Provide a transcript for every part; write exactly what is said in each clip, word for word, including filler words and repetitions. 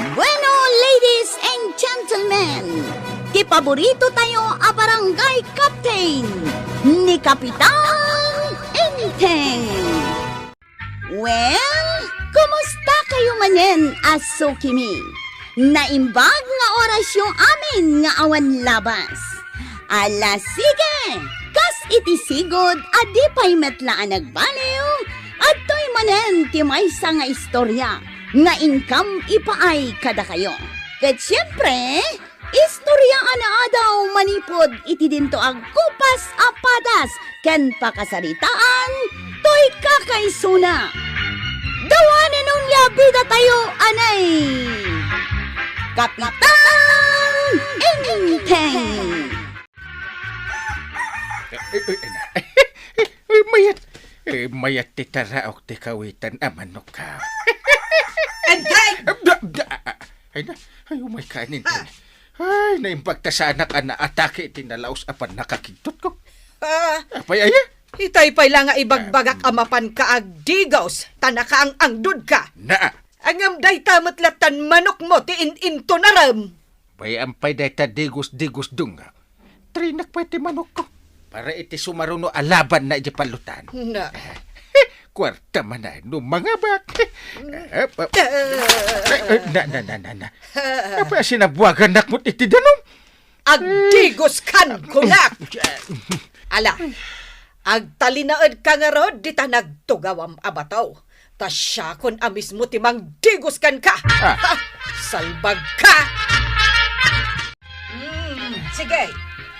Bueno, ladies and gentlemen, ti paborito tayo a barangay captain, ni Kapitan Enteng. Well, kumusta kayo manen a sukimi? Naimbag nga orasyo amin nga awan labas. Ala, sige! Kas iti sigud a di pay met la a nagbaliw, adtoy manen ti maysa nga istorya nga inkam ipaay kadakayo. Ket siempre, istorya a naadaw manipud iti dinto agkupas a padas ken pakasaritaan toy kakaisuna. Dawanen onya bida tayo, anay! Kapitan Enteng! Eh, eh, eh, eh, mayat, eh, mayat ti taraok ti kawitan a manok ka. Enteng! Da, da, ah, ah, ay na, ay, umay kanin. Ah. Ay, naimbag ta saanak a naatake iti nalaus a pannakakigtot ko. Ah. Apay aya? Itay pay la nga ibagbagak a mapanka agdigos, ta nakaang-angdod ka. Naa. Ngem dayta met lattan manokmo ti in-intunarem. Bay-am pay dayta digos-digos dunga. Trinak pay ti manokko. Para iti sumaruno a labanna iti pallutan. Na. Kuarta manen no mangabak. Eh, eh, eh, na, na, na, na, na. Apay a sinabuagannak met iti danum? Agdigoskan, kunak! Ala, agtalinaedka ngarud dita nagtugawam a bato. Ta siakon a mismo ti mangdigos kenka. Ah. Ha! Salbagka! Mm, sige,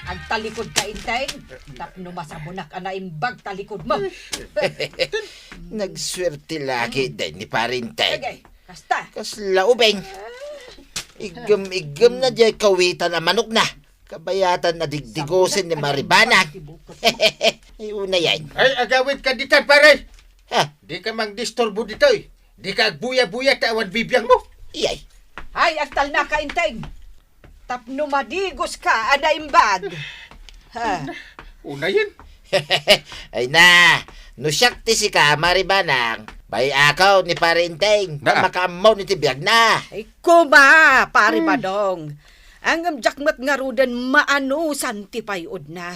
agtalikod ka, Inteng. Tapno masabonak a naimbag talikod mo. Nagsuerte lagi, mm, day ni Pare Inteng. Sige, kasta. Kasla ubing. Igem-igem na diay kawitan a manokna. Kabayatan a digdigosen ni Maribanang. Ay, una yan. Ay, agawid ka ditan, pare. Ha? Di ka mangdisturbo ditoy. Di ka agbuya-buya ta awan bibiang mo. Iyay. Ay, agtalna ka, Inteng. Tapno madigos ka a naimbag. Ha? Una yan. Ay na, no siak ti sika, Maribanang, bay-akaw ni Pare Inteng, ta makaammo ni ti biagna. Ay, kuma, Pare Badong. Ngem diak met ngaruden maanusan ti pay-odna.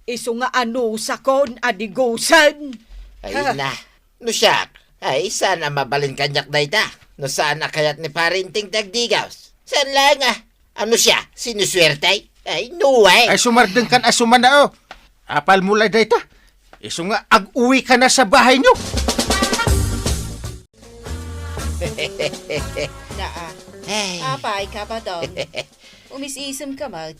Isu nga anusakon a digosen. Ay na, no siak, ay, saan a mabalin kaniak dayta. No saan a kayat ni Pare Inteng ti agdigos. Saan laeng a, ano siya, sinusuwerte? Ay, no way. Ay, sumardeng kan a sumana, oh. Apal mo la dayta. Isu nga ag-uwi ka na sa bahay nyo. Naa. Ay. Apay ka ba, Dong? Umis-isem ka, Mat.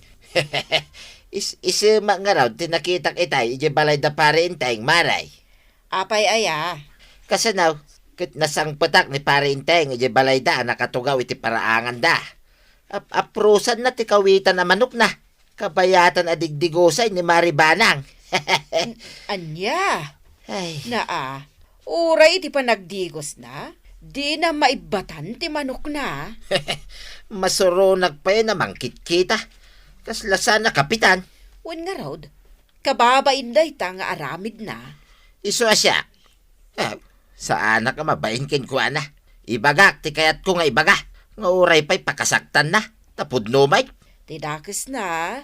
Is-, isema nga raw, ti nakitak itay, iti balay da Pare Inteng, Maray. Apay aya? Kasano, ket nasangpetak ni Pare Inteng, iti balay da, a nakatugaw iti paraangan da. Ap-, aprusan na ti kawitan a manok na. Kabayatan a digdigosay ni Maribanang. N-, ania? Ay. Naa, uray iti panagdigosna, dina maibbatan ti manokna. Masuronak pay a mangkitkita. Kasla saan a kapitan. Wen ngarud, kababain dayta nga aramidna. Isu a siak. Eh, saanak a mabain kenkuana. Ibagak ti kayatko nga ibaga, nga uray pay pakasaktanna, ta pudno met. Ti dakesna,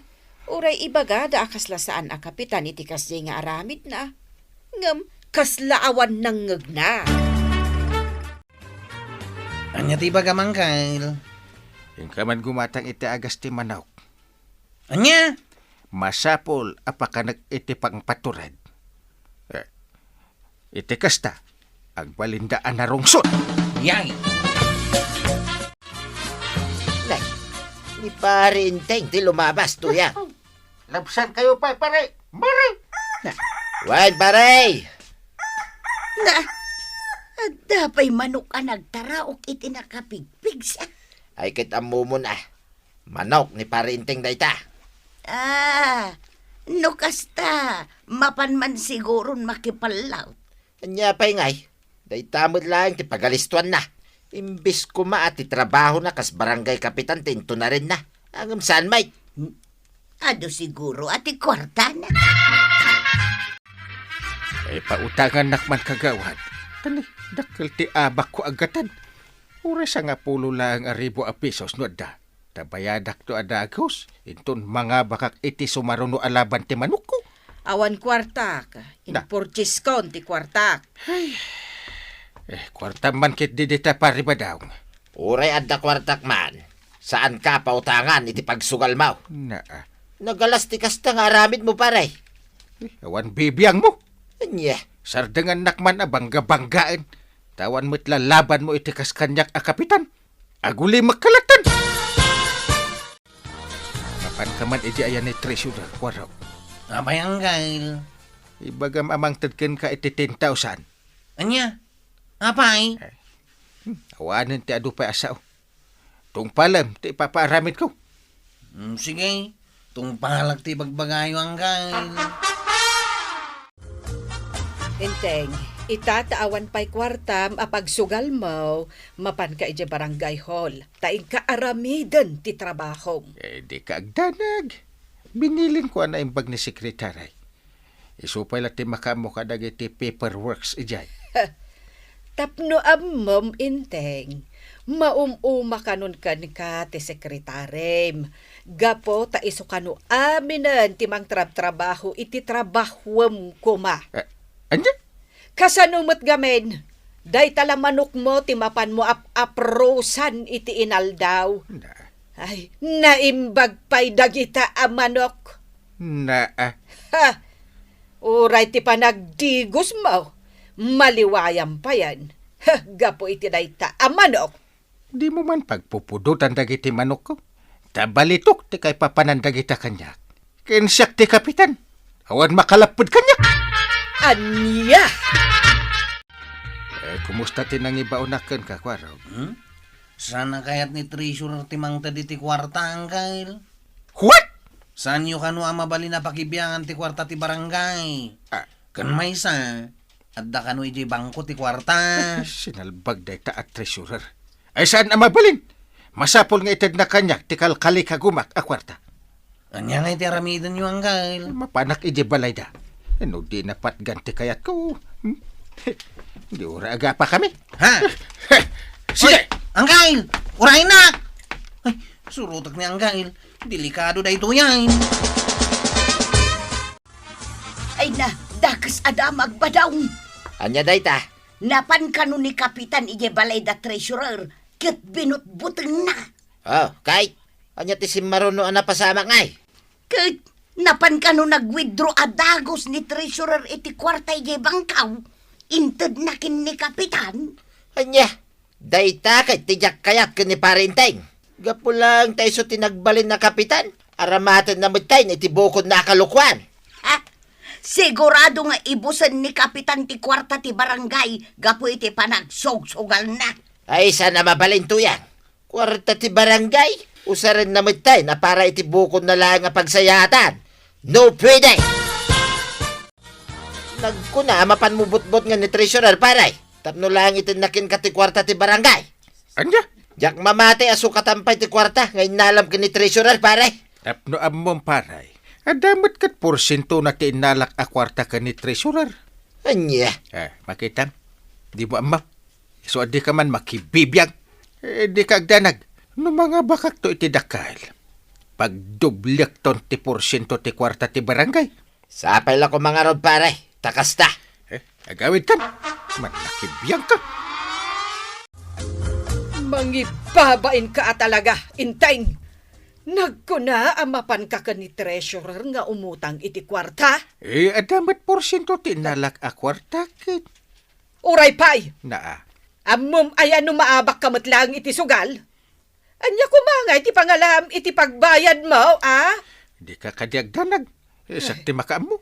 uray ibagada a kasla saan a kapitan iti kasdiay nga aramidna, ngem kasla awan nangngegna. Ania ti ibagam, Angkel? Inka man gumatang iti agas ti manok. Ania? Masapul a pakanek iti pangpatured. Eh, iti kasta, agbalinda a narungsot. Yay! Nay, ni Pare Inteng ti lumabas, tuyang. Labsan kayo pay, pare. Mare! Wen, pare! Na, adda pay manok a nagtaraok iti nakapigpigsa. Ay, ket ammomon a. Manok ni Pare Inteng dayta. Ah, no kasta, mapan man siguron makipallaw. Ania pay ngay, dayta met laeng ti pagalistuanna. Imbes koma a ti trabahona kas barangay kapitan ti intunarenna. Ngem saan met. Hmm? Adu siguro a ti kuartana. Eh, pautangannak man, kagawad. Tani, dakkel ti abakko a gatad. Uray sangapulo laeng a ribu a pesos no adda. Ta bayadakto a dagus, inton mangabakak iti sumaruno a laban ti manokko. Awan kuartak, Na. Inpurcheskon ti kuartak. Ay. Eh, kuartam man ketdi dita, Pare Badaw. Uray adda kuartak man, saanka pautangan iti pagsugalmo. Naa. Nagalas ti kasta nga aramidmo, pare. Eh, awan bibiangmo. Ania? Sardengannak man a bangga-banggaen. Ta awan met lalabanmo iti kas kaniak a kapitan. Agulimek ka latta. Mapanka man idiay ayan ni Treasurer, Kuarog. Apay, Anggail? Ibagam a mangted kenka iti ten thousand. Ania? Apay? Eh, hmm, awanen ti adu pay a sao. Tungpalem ti ipapaaramidko. Hmm, sige. Tungpalak ti ibagbagayo, Anggail. Enteng, ita ta awan pay kuartam a pagsugalmo, mapanka idiay barangay hall, ta inka aramiden ti trabahom. Eh, dika agdanag. Binilinko a naimbag ni Sekretary. Isu pay la ti makaammo kadagiti paperworks idiay. Tapno ammom, Enteng, maum-uma kanon kenka ti sekretarim, gapu ta isu kano aminen ti mangtrabtrabaho iti trabahuem koma. Eh, ania? Kasano met gamin, dayta la manokmo ti mapanmo ap-aprosan iti inaldaw. Na. Ay, naimbag pay dagita a manok. Naa. Ha! Uray ti panagdigosmo, maliwayam payen. Ha, gapu iti dayta a manok. Dimo man pagpupudotan dagiti manokko. Ta balitok ti kaipapanan dagita kaniak. Ken siak ti kapitan. Awan makalapped kaniak. Ania? Eh, kumusta ti nangibaonak kenka, Kuarog? Hmm? Saan a kayat ni Treasurer ti mangted iti kuarta, Anggail? What? Saanyo kano a mabalin a pakibiangan ti kuarta ti barangay? Ah. Ken maysa, adda kano idiay bangko ti kuarta? Sinalbag dayta a treasurer. Ay, saan a mabalin? Masapul nga itedna kaniak ti kalkalikagumak a kuarta. Ania ngay ti aramidenyo, Anggail? Mapanak idiay balayda. No di napatgan ti kayatko. Hmm? Di uray agapa kami. Ha? Sige! Oy, Anggail! Uraynak! Ay, surotek ni Anggail. Delikado daytoyen. Ay na, dakes a damag, Badaw. Ania dayta? Napan kano ni Kapitan idiay balay da treasurer, ket binutbutengna. Oh, kay, ania ti simmaruno a napasamak ngay? Ket napan kano nag-withdraw a dagus ni treasurer iti kuarta idiay bangkaw, intedna ken ni Kapitan. Ania? Dayta ket ti diak kayat ken ni Pare Enteng. Gapu laeng ta isu ti nagbalin a kapitan, aramatenna metten iti bukodna a kalokuan. Ha? Sigurado nga ibusen ni Kapitan ti kuarta ti barangay gapu iti panagsugsugalna. Ay, saan a mabalin toyen? Kuarta ti barangay, usarenna metten a para iti bukodna laeng a pagsayaatan. No pwede! Nagkuna a mapanmo butbutngen ni treasurer, pare, tapno laeng itedna kenka ti kuarta ti barangay. Ania? Diak mamati a sukatan pay ti kuarta nga innalam ken ni treasurer, pare. Tapno ammom, pare, adda met ket porsientona ti innalak a kuarta ken ni treasurer. Ania? Eh, makitam? Dimo ammo? Isu a dika man makibibiag. Eh, dika agdanag. No mangabakakto iti dakkel, pagdobliakton ti porsiento ti kuarta ti barangay. Sapay la koma ngarud, pare, ta kasta. Eh, agawidkan. Mannakibiangka. Mangibabainka a talaga, Enteng. Nagkuna a mapanka ken ni treasurer nga umutang iti kuarta? Eh, adda met porsiento ti innalak a kuarta ket. Uray pay! Naa. Ammom aya no maabakka met laeng iti sugal? Ania koma ngay ti pangalaam iti pagbayadmo, a? Dika kadi agdanag. Isak ti makaammo.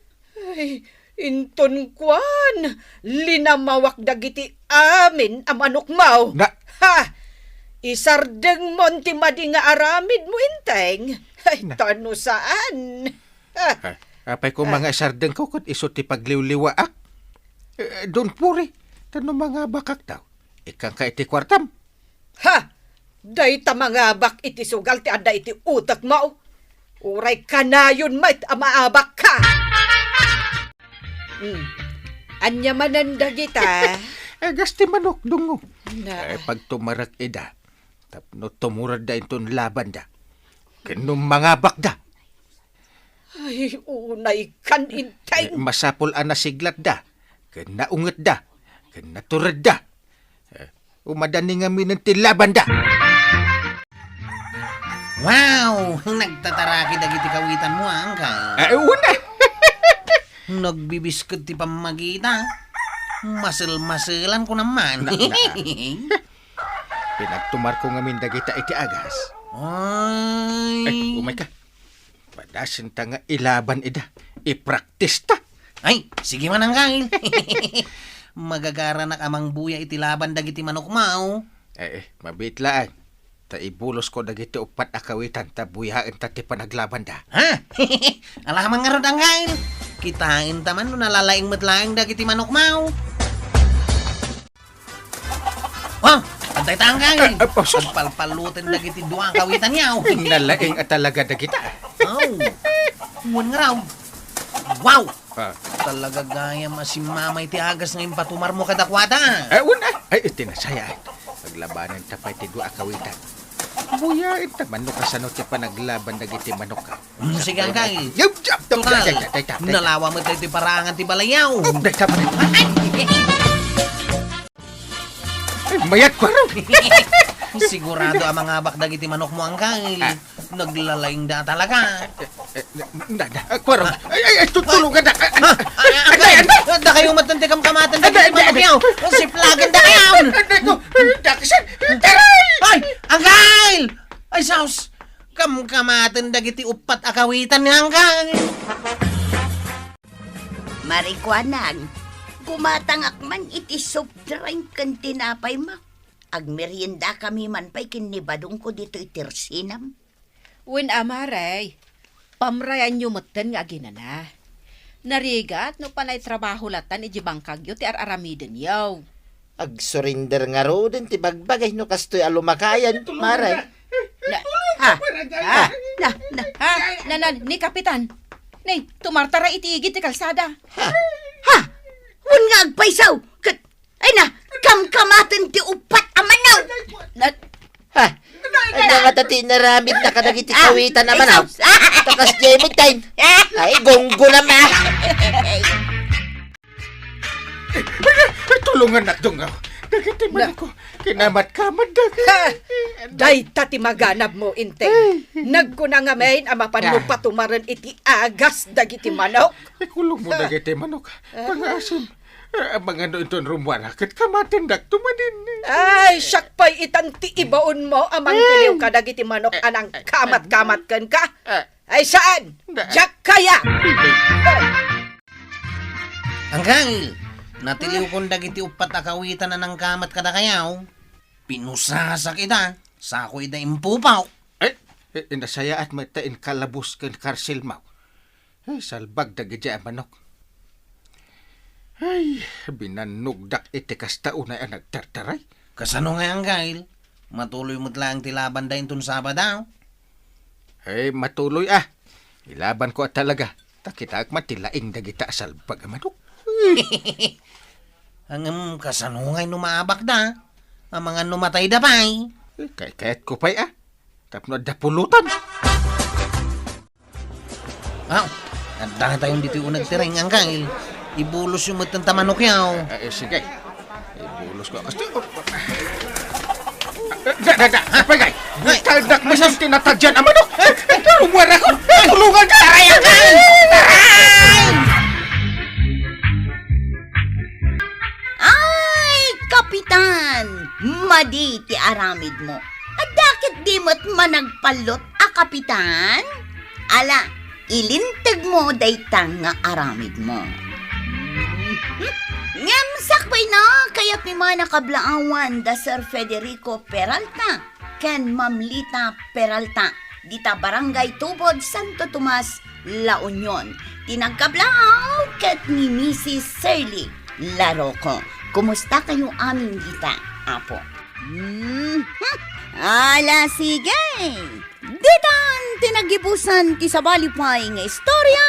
Ay, inton kuan, linamawak dagiti amin a manokmo. Na- Ha! Isardengmon ti madi nga aramidmo, Enteng. Ay, na- ta no saan? Ha! Ah, apay koma nga isardengko ket isu ti pagliwliwaak? Eh, don't worry. Ta no mangabakak daw, ikkangka iti kuartam. Ha! Dayta mangabak iti sugal ti adda iti utekmo. Uray kanayon met a maabakka. Hmm. Ania manen dagita? Agas ti manok, Dungo. Na. Eh, pagtumarek ida, tapno tumuredda inton labanda. Ken no mangabakda. Ay, unay kan, Inteng. Eh, masapul a nasiglatda, ken naungetda, ken naturedda. Eh, umadani ngaminen ti labanda. Wow! Nagtataraki dagiti kawitanmo, Angkal. Eh, una. Nagbibisked ti pammagita. Masel-maselan ko naman. Na, na. Pinagtumarko ngamin dagita iti agas. Ay. Eh, umay ka. Padasenta nga ilaban ida. Ipraktista. Ay, sige man, Angkal. Magagaranak a mangbuya iti laban dagiti manokmo. Eh, eh, mabiit laeng. Ta ibulusko dagiti uppat a kawitan ta buyaenta ti panaglabanda. Ha? Ala man ngarud, Angkal. Kitaenta man no nalalaing met laeng dagiti manokmo. Oh, adda ita, Angkal. Eh, eh, pasus. Agpalpaluten dagiti dua a kawitan yaw. Nalaing a talaga dagita. Oh, wen nga raw. Wow! Ah. Talaga gayam a simmamay ti agas nga impatumarmo kadakuada. Eh, wen, ah. Ay, iti nasayaat. Paglabanenta pay ti dua a kawitan. Buyaenta man no kasano ti panaglaban dagiti manok. Mm, sige, Angkal. Yup, yup, yup, Total, yup, yup, yup, yup, yup. Nalawa met ti parangan ti balayyaw. Oh, dagta pa rin. Ay, mayat ko ron. Sigurado a mangabak dagiti manokmo, Angkal. Ah. Naglalaingda talaga. Eh, eh, na, na, ah, kuwaro. Ah. Ay, ay, ay, tutulungan na. Ah, ah, ah, Angkal. Anday, anday. Adda kayo met ti kamkamaten dagiti manok yaw. Siplagen da kayo. Anday ko. Dakasan. Taray! Ay, Angkal! Ay, sus! Kamkamaten dagiti uppat a kawitan ni Angkal. Marikuanang, kumatangak man iti soft drink ken tinapay mo. Agmeriendakami man pay ken ni Badongko ditoy tersinam. Wen a, Mare, pamrayanyo metten nga aginana. Narigat no panay trabaho latan iti bangkagyo ti ar-aramidenyo. Agsurinder ngaruden ti bagbagay no kastoy a lumakayan, Mare. Na, ha? Ha? Na, na. Ha? Na, na, ni Kapitan. Ni, tumartara iti igid ti kalsada. Ha? Ha? Wen nga agpayso! Ket Ay na, kamkamaten ti uppat a manok. Na- Ha? Ay, nga ta ti inaramid na kadagiti kawitan a manok. Ay, sus. Takas di ay time. Ay, gunggo na ma. Ay, tulungan na, Dungaw. Dagiti manok ko. Kinamat-kamat dagiti. Ha! Dayta ti maganab mo, Inteng. Nagkuna ngamin a mapanmo patumaren iti agas dagiti manok. Ikulong mo dagiti manok. Pangaasim. Ah, mangano inton rummuara ket kamatendak tumadin. Ay, siak pay itan ti ibaon mo a mangtiliw kadagiti manok a nangkamat-kamat kenka. Ay, saan? Diak kaya. Angkal, natiliwkon dagiti uppat a kawitan a nangkamat kadakayaw. Pinusasak ida, sako ida impupok. Eh, eh, nasayaat met ta inkalabus ken karselmo. Ay, salbag dagiti a manok. Ay, binannogdak iti kasta unay a nagtartaray. Kasano ngay, Angkal? Matuloy met laeng ti labanda inton Sabado? Ay, matuloy a. Ilabanko a talaga. Ta kitaek man ti laing dagita a salbag a manok. Ngem kasano ngay no maabakda? Amangan no matayda pay? Eh, kay-, kayatko pay a. Tapno adda pulutan. Ah, adda tayon ditoy uneg ti ring, Angkal. Ibulosyo met ta manokyo. Eh, eh, sige. Ibolosko. Basta, da, da, da. Apay, kay? Ay. Taldak mo siyang tinatadyan a manok. Eh, eh, rummuarakon. Tulungan ka. Aray, Angkal! Aray! Ay, Kapitan! Madi ti aramidmo. Adda ket di met managpallot a kapitan? Ala, ilintegmo dayta nga aramidmo. Ngem sakbayna, kayatmi man a kablaawan da Sir Federico Peralta ken Ma'am Lita Peralta, dita Barangay Tubod, Santo Tomas, La Union, ti nagkablaaw ket ni Misis Shirley Laroco. Kumusta kayo amin dita, Apo? Mhm. Ala, sige. Ditan ti nagibusan ti sabali pay nga istorya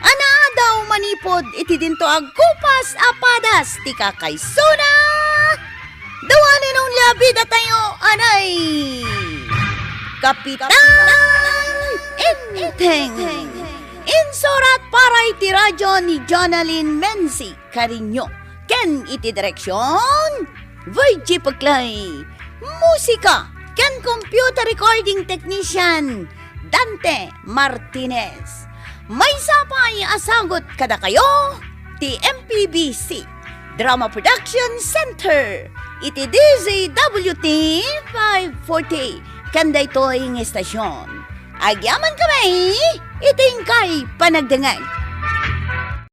a naadaw manipud iti dinto agkupas a padas ti kakaisuna. Abida tayo, anay! Kapitan Enteng. Insurat para iti radyo ni Jonalyn Menzi Cariño ken iti direksyon, Virgie Peclay. Musika ken computer recording technician, Dante Martinez. Maysa pay a sagut kadakayo ti M P B C Drama Production Center iti D Z W T five forty ken daytoy nga estasion. Agyaman kami iti inkay panagdengngeg.